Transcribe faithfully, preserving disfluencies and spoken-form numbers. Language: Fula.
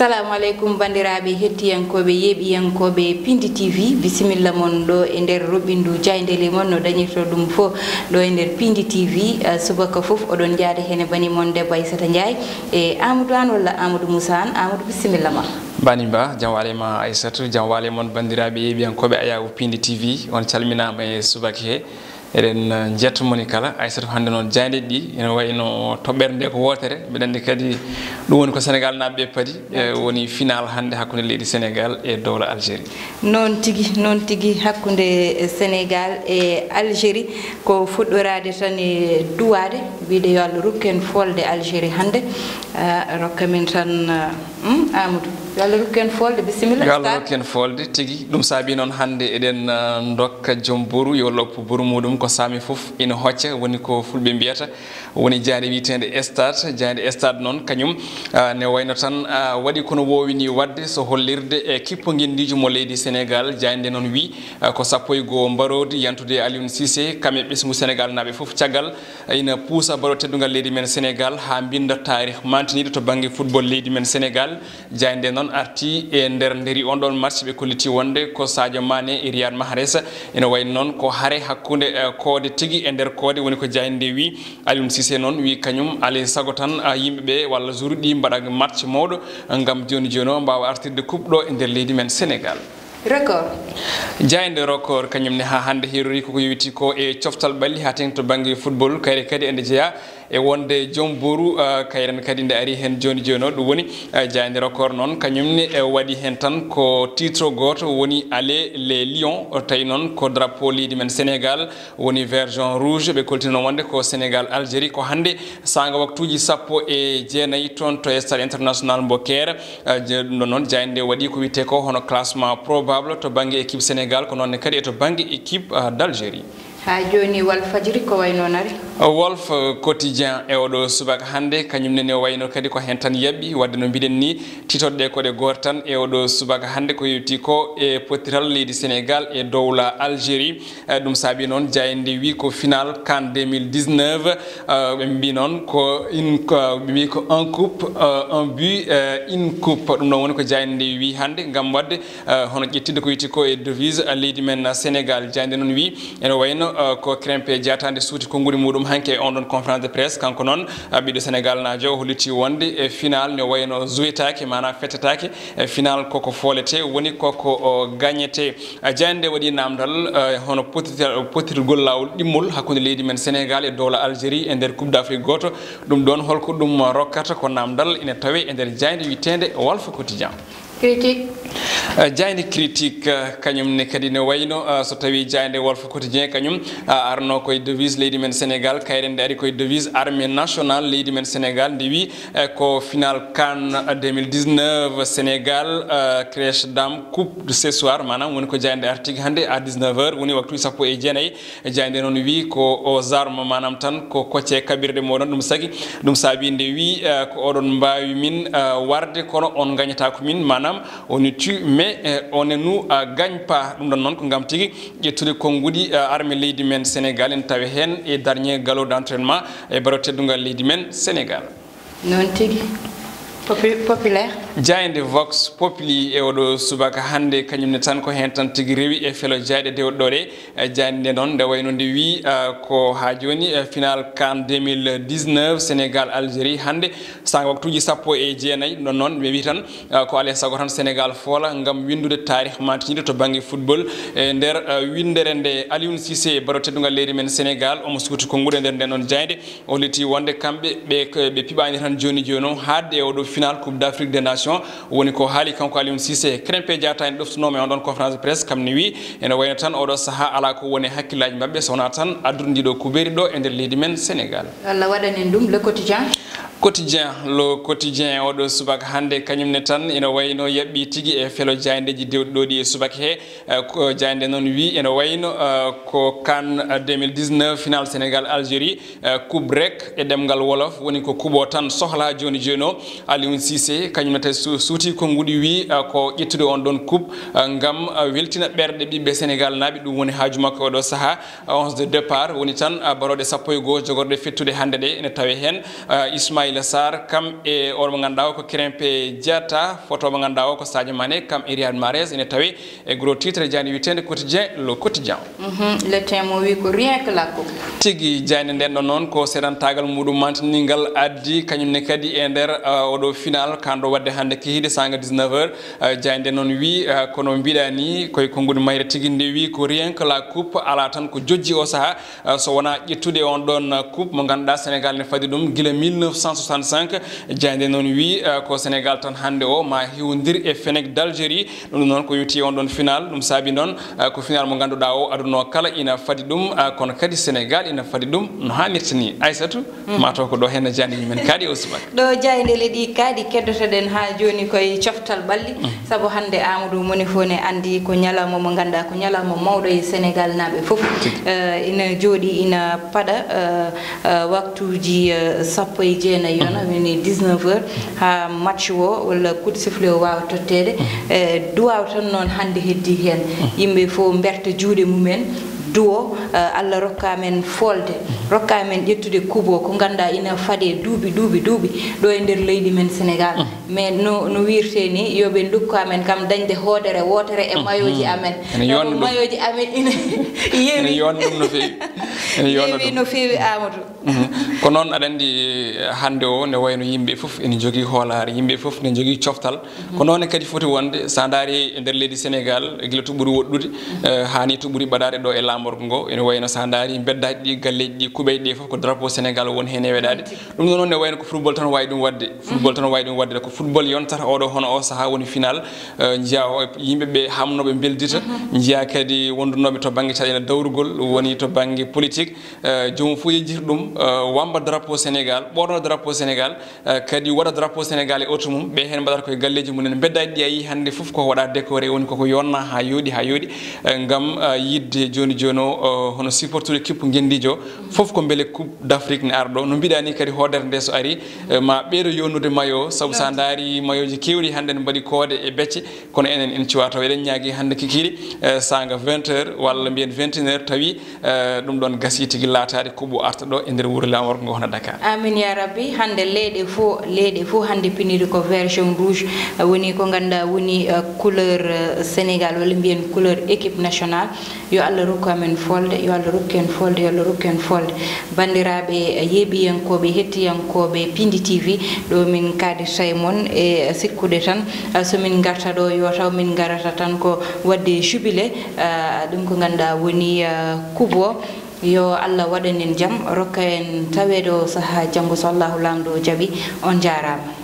Salamu aleykum, banndiraaɓe hettiyankooɓe, yeeɓiyankooɓe Pindi T V. Bisimilla mon ɗo e nder roɓɓindu jaayndeeli mon, no dañirto ɗum fof ɗo e nder Pindi T V. Eh, subaka fof oɗon njaade heen e bani mon debbo Aissata Ndiaye e Amadou Anne walla Amadou Moussa Anne. Amadou, bisimilla ma. Bani Ba, jam waale ma Aissatou, jam waale mon banndiraaɓe yeeɓiyankooɓe Ayaawo Pindi T V. On calminaama e subaka he. Eɗen, eh, njetto moni kala. Aissatou, hannde noon jaaynde ɗi ene wayi no toɓɓere nde ko wootere. Mbiɗa anndi kadi ɗum woni ko Senegal naaɓe ɓe padi. Eh, woni final hannde hakkunde leydi Senegal e dowla Algérie. Noon tigi, noon tigi, hakkunde Senegal e Algérie. Ko fuɗɗoraade tan e duwaade, wiyde yo Allah rokku en folde Algérie hannde. Ah, rokka min tan, ah, hmm, Amadou. Yo Allah rokku en folde, bisimilla. Yo Allah rokku en folde tigi. Ɗum saabi noon hannde eɗen, ah, ndokka joom boru yo loppu boru muɗum, ko saami fof ina hocca, woni ko fulɓe mbiyata, woni jaaynde wiyeteende stade. Jaaynde stade noon kañum, ah, ne wayno tan, ah, waɗi kono woowini waɗde so hollirde e kippo ngenndiijo mo leydi Senegal. Jaaynde noon wi, ah, ko sappo e goo mbaroodi yantude e Aliou Cissé, kam e ɓesngu Senegal naaɓe fof caggal ina puusa baro teddungal leydi men Senegal haa mbinnda taarih mantiniiɗo to bannge football leydi men Senegal. Jaaynde noon arti e nder nderi on ɗon match, ɓe kolliti wonde ko Sadio Mané e Riyad Mahrez. Ina wayi noon ko hare hakkunde, eh, koode tigi e nder koode, woni ko jaaynde nde wi. Aliou Cissé noon wi kañum alay sago tan, ah, yimɓe ɓe walla joueuruɗi mbaɗa match mawɗo ngam jooni jooni o mbaawa artirde coupe ɗo e nder leydi men Senegal. Record. Jaaynde Record kañum ne haa hannde heerori koko yowiti ko e coftal ɓalli haa teeŋti to bannge football, kayre kadi ende jeyaa e wonde joom boru, ah, kayre ne kadi nde ari heen jooni jooni o. Ɗum woni, ah, jaaynde Record noon kañum ne, eh, waɗi heen tan ko titre gooto woni Allez les Lions, o tawi noon ko drapeau leydi men Senegal woni vert jaune rouge. Ɓe koltino wonde ko Senegal Algérie ko hannde saanga waktuuji sappo e jeenayi toon to stade international mbo Caire. Eh, je-, ɗum ɗon noon, jaaynde waɗi ko wiyetee ko hono classement probable to bannge équipe Sénégal, ko noon ne kadi e to bannge équipe, ah, d'Algérie. Haa jooni Walfadjri ko wayno nari? Walf Quotidien e oɗo subaka hannde, kañum nene wayno kadi ko heen tan yaɓɓi, wadde no mbiɗen ni, titotɗe ko ɗe gooto tan e oɗo subaka hannde ko yewti ko e pottital leydi Senegal e dowla Algérie. Eh, ɗum saabi noon jaaynde wi ko final CAN deux mille dix-neuf, eh, ɓe mbi noon ko in, ko, ɓe mbi ko un coup, eh, un but, eh, une coupe. Ɗum ɗon woni ko jaaynde wi hannde ngam waɗde, eh, hono ƴettinde ko wiyetee ko e devise, eh, leydi men, eh, Senegal. Jaaynde noon wi ene wayno, eh, ko Krépin Diatta nde suuti konnguɗi muɗum hanki e on ɗon conférence de presse. Kanko noon, eh, ɓiɗɗo Senegal naajo o holliti wonde e final ne wayno jouetaake, maanaam fettetaake. E final koko foolete, woni koko o gañete. Eh, jaaynde waɗi namdal, eh, hono pottital-, pottirgol laawol ɗimmol hakkunde leydi men Senegal e dowla Algérie e nder Coupe d'Afrique gooto. Ɗum ɗon holko ɗum rokkata? Ko namdal ina tawe e nder jaaynde witeende Walf Quotidien. Critique. Eh, jaaynde Critique, eh, kañum ne kadi ne wayno, eh, so tawi jaaynde Walf Quotidien kañum, eh, arno koye devise leydi men Senegal, kayre nde ari koye devise armée nationale leydi men Senegal, nde wi, eh, ko final CAN deux mille dix-neuf Senegal, eh, crèche dame coupe de ce soir, maanaam woni ko jaaynde arti hannde à dix-neuf heures, woni waktu sappo e jeenayi. Jaaynde noon wi ko aux armes, maanaam tan ko kocce kaɓirɗe moɗon. Ɗum sagi, ɗum saabi nde wi, eh, ko oɗon mbaawi min, eh, warde, kono on gañata ko min, maanaam on ne tue, mais, eh, on ne nous, eh, gagne pas. Ɗum ɗon noon ko ngam tigi ƴettude konnguɗi, eh, armée leydi men Senegal, en tawi heen e dernier galop d'entraînement e baro teddungal leydi men Senegal. Noon tigi. Popu-, populaire. Jaaynde Vox Populi e oɗo subaka hannde, kañum ne tan ko heen tan tigi rewi e felo jaayɗe dewɗe ɗo ɗe. E jaaynde nde noon, nde wayno nde wi, eh, ko haa jooni, eh, final CAN deux mille dix-neuf Senegal Algérie hannde, saanga waktuuji sappo e jeenayi. Ɗum ɗon noon, ɓe wi tan, eh, ko alaa e sago tan Senegal foola ngam winndude taarih mantiniiɗo to bannge football. E nder, eh, winndere nde Aliou Cissé, baro teddungal leydi men Senegal, omo suuti konnguɗi e nder nden ɗon jaaynde. O holliti wonde kamɓe ɓe, ko ɓe piɓaani tan jooni jooni o haaɗde e oɗo final Coupe d'Afrique des Nations. Woni ko haali kanko Aliou Cissé. Krépin Diatta ene ɗoftunoo mo e on ɗon conférence de presse, kam ne wi ene wayno tan oɗo sahaa alaa ko woni e hakkillaaji maɓɓe so wonaa tan addude ndiɗo kubeeri ɗo e nder leydi men Senegal. Allah waɗan en ɗum. Le Quotidien. Quotidien, Le Quotidien oɗo subaka hannde kañum ne tan ene wayno yaɓɓi tigi e felo jaayndeeji dewɗi ɗo ɗi e subaka he. Eh, ko jaaynde noon wi ene wayno, eh, ko CAN, eh, deux mille dix-neuf final Senegal Algérie, eh, coupe rek e ɗemngal wolof, woni ko kuɓo tan sohla jooni jooni o. Aliou Cissé kañum ne tawi su-, suuti konnguɗi wi, eh, ko ƴettude on ɗon coupe, eh, ngam, eh, weltina ɓerɗe ɓiɓɓe Senegal naaɓe. Ɗum woni haaju makko e oɗo sahaa. Eh, onze de départ woni tan, eh, barooɗe sappo e goo jogorɗe fettude hannde ɗe ene tawe heen, eh, Ismaïla Ismaïla Sarr, kam e on mo ngannduɗaa o ko Krépin Diatta, photo mo ngannduɗaa o ko Sadio Mané, kam e Riyad Mahrez, ene tawe e gros titre jaaynde wiyeteende Quotidien, Le Quotidien. Mhm, Le Témoin wi ko rien que la coupe. Tigi, jaaynde nden ɗon noon ko seedantaagal muɗum mantiningal addi, kañum ne kadi e nder, uh, oɗo final kanɗo waɗde hannde kihiiɗe sanga dix-neuf heures. Uh, jaaynde nden noon wi, uh, kono mbiɗa ni koye konnguɗi mayre tigi nde wi ko rien que la coupe, ala tan ko jojji o saha. Uh, so wonaa ƴettude on ɗon, uh, coupe mo ngannduɗaa Sénégal ne fadi ɗum gila mille neuf cent soixante-cinq. Jaaynde noon wi, uh, ko Sénégal tan hannde o ma hiwondir e Fenech d'Algérie. Ɗum noon ko yowti on ɗon final. Ɗum saabi noon, uh, ko final mo ngannduɗaa o aduna o kala ina fadi ɗum, uh, kono kadi Sénégal ina fadi ɗum no haanirta ni. Aysatu, mataw ko ɗo heen jaaynde men kaaɗi o subaka. Ɗo jaayndeele ɗi kaaɗi, keddotoɗen haa jooni koye coftal ɓalli. Sabu hannde Amadou, moni fof ne anndi ko ñalawma mo ngannduɗaa ko ñalawma mawɗo e Sénégal naaɓe fof. Eh, ina jooɗi, ina paɗa, eh, eh, waktuuji, eh, sappo e jeenayi, woni dix-neuf heures, haa match o walla coup de sifflet o waawa totteede. Eh, duwaaw tan noon hannde heddii heen. Yimɓe fof mberta juuɗe mumen, duwo, eh, Allah rokka men foolde, rokka men ƴettude coupe o, ko ngannduɗaa ina fade duuɓi, duuɓi, duuɓi ɗo e nder leydi men Sénégal. Mais no, no wirte ni, yo ɓe ndokku amen kam dañde hoodere wootere e mayooji amen. Ene yonno ɗum. Mayooji amen ina yeewi. Ene yonno ɗum no feewi. Ene yonno ɗum no feewi, Amadou. Mhm. Ko noon, aɗa anndi, hannde o ne wayno yimɓe fof ene njogii hoolaare, yimɓe fof ne njogii coftal. Ko noon kadi foti wonde, so a ndaari e nder leydi Sénégal, gila to ɓuri woɗɗude, eh, haa ni to ɓuri ɓadaade ɗo e laamorgo ngo, ene wayno so a ndaari mbeddaaji ɗi, galleeji ɗi, kuɓeeje ɗe fof ko drapeau Sénégal woni heen e weɗaade. Ɗum noon ne wayno ko football tan waawi ɗum waɗde. Football tan waawi ɗum waɗde. Ko football yontata oɗo hono o sahaa woni final. Eh, njiya o, yimɓe ɓe hamnooɓe mbeldita, njiya kadi wondunooɓe to bannge caɗeele dawrugol, woni to bannge politique. Eh, joomum fof yejjita ɗum, eh, wamba drapeau Sénégal, ɓoorno drapeau Sénégal, eh, kadi waɗa drapeau Sénégal e oto mum, ɓe heen mbaɗata koye galleeji mum en. Mbeddaaji ɗi a yii hannde fof ko waɗa décoré, woni koko yonna haa yooɗi, haa yooɗi, eh, ngam, eh, yiɗde jooni jooni o, eh, hono supporter équipe ngenndiijo fof ko mbele Coupe d'Afrique ne ara ɗo. No mbiɗa ni kadi hoodere nde so ari, eh, ma ɓeydo yonnude mayo, sabu so a ndaari mayooji keewɗi hannde ne mbaɗi koode e becce, kono enen en cuwa taw. Eɗen ñaagi hannde kikiiɗe, eh, saanga vingt heures walla mbiyen vingt et une heures tawi, eh, ɗum ɗon gasi tigi laataade kuuɓu arta ɗo e nder wuro laamorgo ngo hono Dakar. Amin ya rabbi. Hannde leyɗe fof, leyɗe fof hannde piniri ko version rouge, eh, woni ko ngannduɗaa woni, eh, couleur, eh, Sénégal walla mbiyen couleur équipe nationale. Yo Allah rokku amen folde, yo Allah rokku en folde, yo Allah rokku en folde. Banndiraaɓe, eh, yeeɓiyankooɓe, hettiyankooɓe Pindi T V, ɗo min kaadirta e mon e sikkude tan, eh, so min ngarta ɗo yo taw min ngarata tan ko waɗde jubilé, eh, ɗum ko ngannduɗaa woni, eh, coupe o. Yo Allah waɗan en jam, rokka en taweede o sahaa janngo so Allahu Laamɗo o jaɓi. On njaaraama.